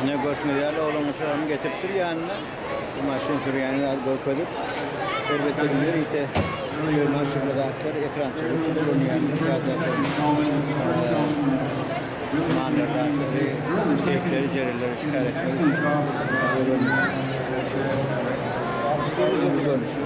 Ine görşüňiz ýaly oglan uşagyny getiripdir ýanyna. Bu maşyn sürýäni zat görkezip, elbetde ýörite maşynly zatlar ekrançylyk üçin ulanýan mallar zatlary, seýfleri, jereleri şikar etmek üçin ulanýan. Dürli görnüşli.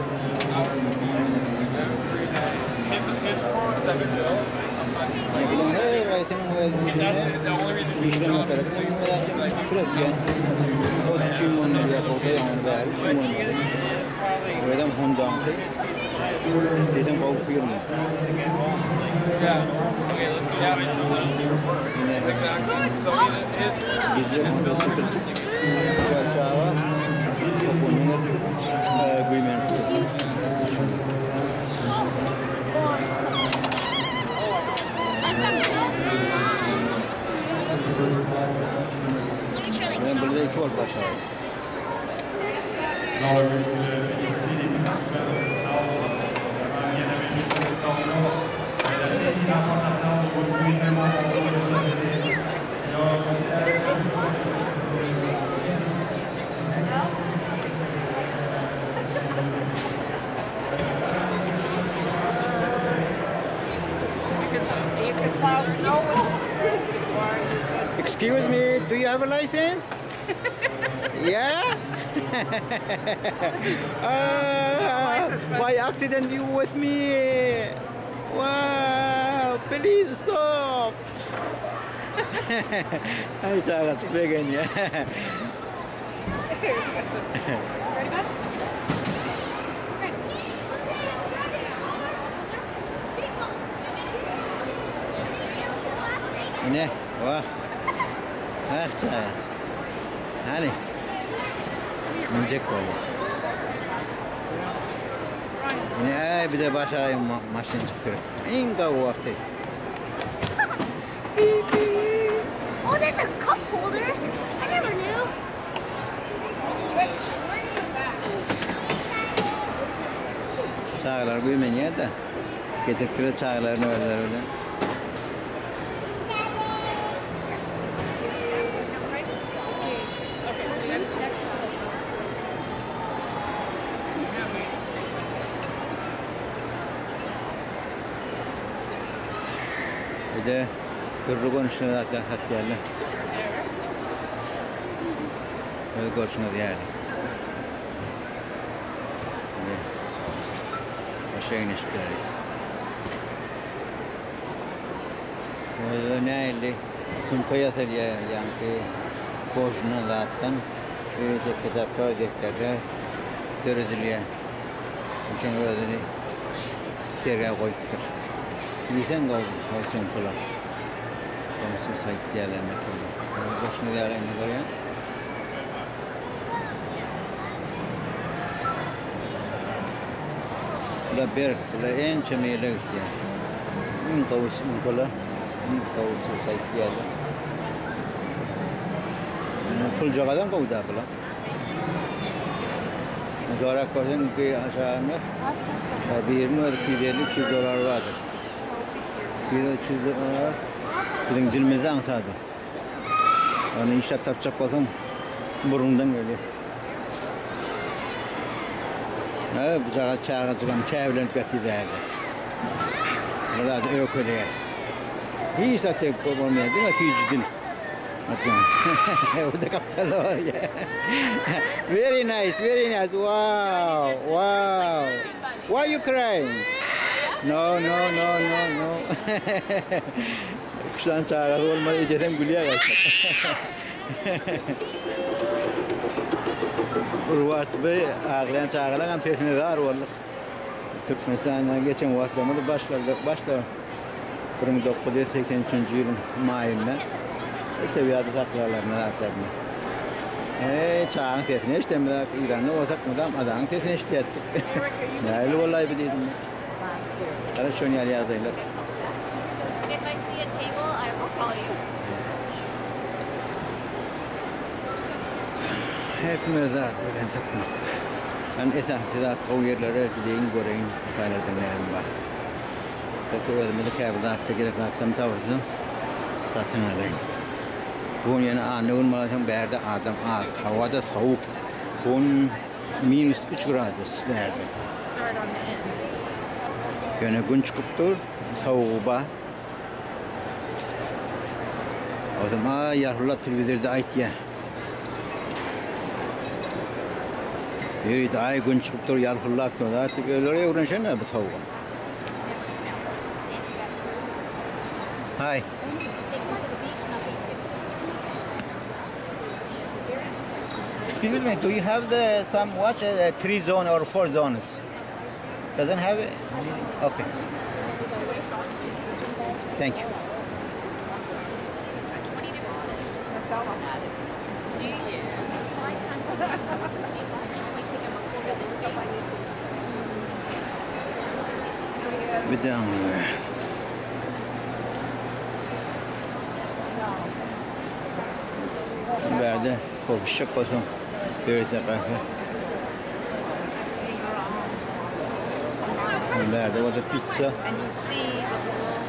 Men birde iki bolup başladım. Excuse me, do you have a license? Yeah? uh, by accident you with me. Wow, please stop. Aý çagajyk begenýär. Ready, bud? Okay, I'm driving the car. Jacob. Ine, wah. Ah çagajyk. Hany. Münjek bolýar. Ine, aý bir de başaýyň maşyn çykyp. Iň gowy wagty. Oh, there's a cup holder. I never knew. Çagalar güýmenýär-de. Getiripdir çagalaryny özleri bilen. Bir de dürli görnüşli zatlar satýarlar. Öz görşüňiz ýaly. Ine. Başa egin-eşikleri. Özü nähili sumka ýasalýar, ýaňky kožuna zatdan öýde kitaplar, defterler döredilýär. Şonuň özüni sergä goýupdyr. Diýseň gowy gowy sumkalar. Goňşy saýt diýerlerine şeýle. Goşuny ýaly görýän. Bular berk, bular ençeme ýyla gitýär. Iň gowy sumkalar, iň gowy saýt diýerler. Puljagazam gowy da bular. Sorap görseň ki aşagynda biriniň özi 250-300 dolar bardyr. 200-300 dolar biziň dilimizde aňsady. Ony işläp tapjak bolsaň burnuňdan gelýär. Ha, bu jaga çagajygam çäwlenip ýatyr bärde. Bu zady ökeleýär. Hiç zat degip bolmaýar, diňe süýji dil. O da gapdalda bar ya. Very nice, very nice. Wow, wow. Why you crying? No, no, no, no, no. Kuşan çagasy bolmaz, ejesem gülýär gaýta. Urwat be aglaýan çagalaň sesine zar bolduk. Türkmenistana geçen wagtlarymyz başlardyk, başlar 1983-nji ýylyň maýynda sewiýada saklarlaryny zatlaryny. Eý, çagaň sesini eşidemizok, Eýranda bolsak mydam azanyň sesini eşidýärdik. Nähili bolaý bu diýdim. Gara şon ýaly ýagdaýlar. If I see a table, I will call you. Her kim öz zady bilen satmak. Men esasy zat gowy ýerlere gideýin göreýin dükanlarda näme bar. Belki özüme-de käbir zatda gerek zatlaryny tapyrsam satyn alaýyn. Bu gün ýene anna gün bolansoň bärde adam az. Howa-da sowuk. Bu gün minus 3 gradus bärde. Ýöne gün çykyp dur, sowugy bar. Ozum a ýarhulap telewizorda aýtýa. Ýörite aý gün çykyp dur ýarhullap dur. Zat öýlere öwrenşen bu sowuga. Hi. Excuse me, do you have the some watch three zone or four zones? Doesn't have it? Okay. Thank you. Bir de Bärde kofe içjek bolsaň ýörite kafe. Bärde bolsa pizza.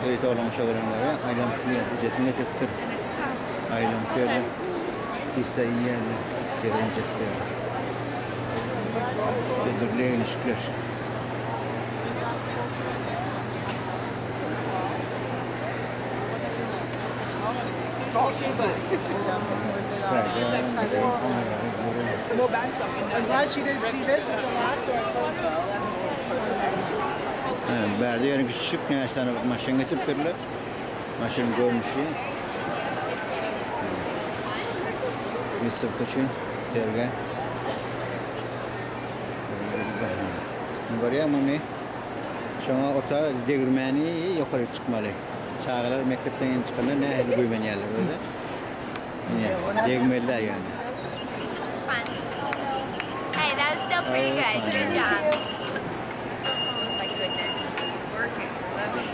Ýörite oglan şo görenlere aýlanyp ýer, ejesini getiripdir. Aýlanyp ýörler. Pizza iýýärler. Gezelenç etýärler. Dürli eglişikler. Bärde ýöne kiçijik näçe sany maşyn getiripdirler. Maşyn görnüşi. Wystavka üçin sergi. Görýäňmi muny? Şoňa ota degirmäni ýokary çykmaly. Çagalar mekdepden ýeni çykanda nähili güýmenýärler özi. Ine, degmeli-dä ýöne. It's just for fun. Hey, that was still pretty good. Good job. Oh my goodness, he's working. Let me.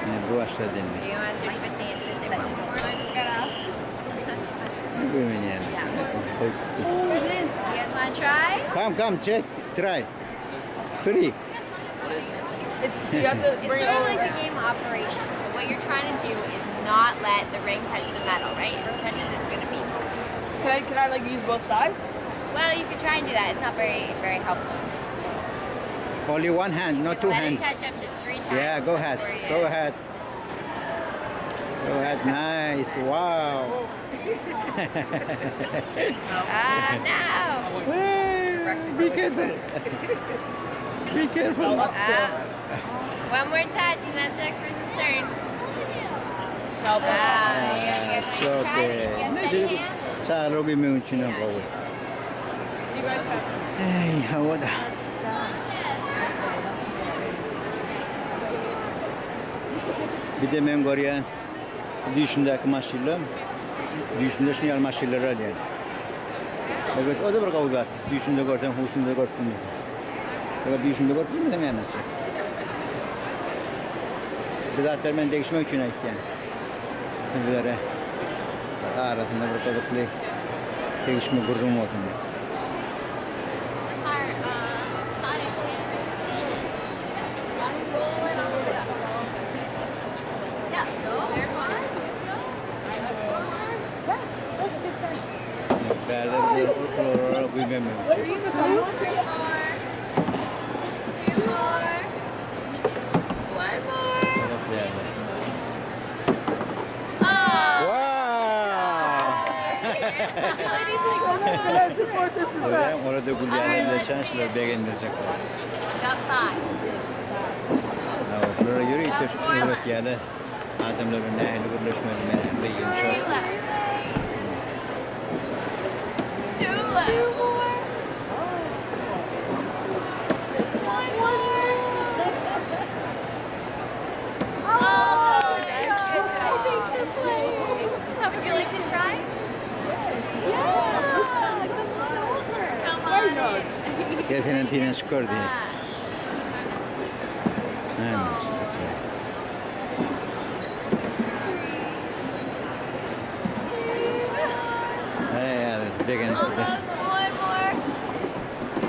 Ine, bu başlady indi. So you want to start twisting and twisting one more? Güýmenýärler. You guys want to try? Come, come, check, try. Free. It's so you have to It's bring sort it of over. like the game Operation. So what you're trying to do is not let the ring touch the metal, right? If it touches, it's gonna be. Can I like use both sides? Well, you could try and do that. It's not very very helpful. Only one hand, You not can two let hands. it touch up to three times. Yeah, go ahead. before you- Go ahead. Go ahead. Nice. Wow. Ah, no. Be careful. Be careful. Ah. One more touch, and that's the next person's turn. Ah, you guys want to try? So you guys steady hands? Çagalar güýmenmek üçin hem gowy. You guys have Eý, hawa-da. Bir de men görýän düýşümdäki maşynlar, düýşümde şuny ýaly maşynlar alýan. Evet, o da bir gowy zat. Düýşümde görsem, huşumda görüp bilmesin. Eger düýşümde görüp bilmesem näme etjek? Bu zatlar men degişmek üçin aýtýan. Sizlere arasynda bir gyzykly degişme gürrüň bolsun diýip. Our spotted Yeah. There's one. Bärde bir olara güýmenmek üçin. Two more. One more. Gyzykly ýerler. Oh. Wow! Orada gülýänler şanslar begendirjek. Got five. Bulara ýörite öwretýärler. Adamlar bilen nähili gürleşmeli, nähili Three ýumşak. left. Two left. Two more. One more. Oh, good job. Thanks for playing. Would you like to try? Yeah. Come on over. Come on. Why not? Gel senden tinen skor diýe. Aynen. Hey, yani begenip Almost one more.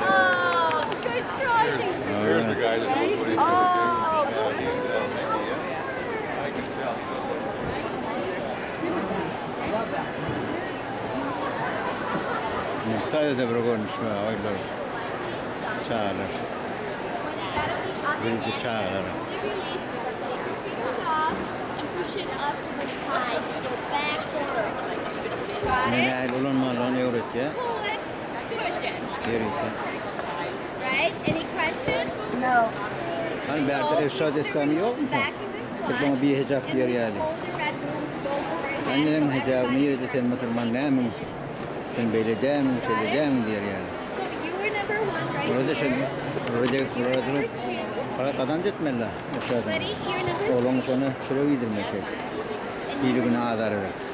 Oh, good try. Thanks for Here's a guy that knows what he's gonna do. Oh. He's, yeah. I can tell. Täze bir görnüş bar oýlar. Çagalar. Birinji çagalar. Nähili ulanmalydygyny öwretýär. Ýörite. Hani bärde Irşad Eslami ýokmy? Türkmen bihijap diýer ýaly. Anneniň hijaby nirede sen musulman dälmiň? Sen beýle dälmiň, şeýle dälmiň diýer ýaly. Orada şol orada orada para gazanç etmeli Irşadyň. Ogluň şony çörek iýdirmek şeýt. Biri güni azar berip.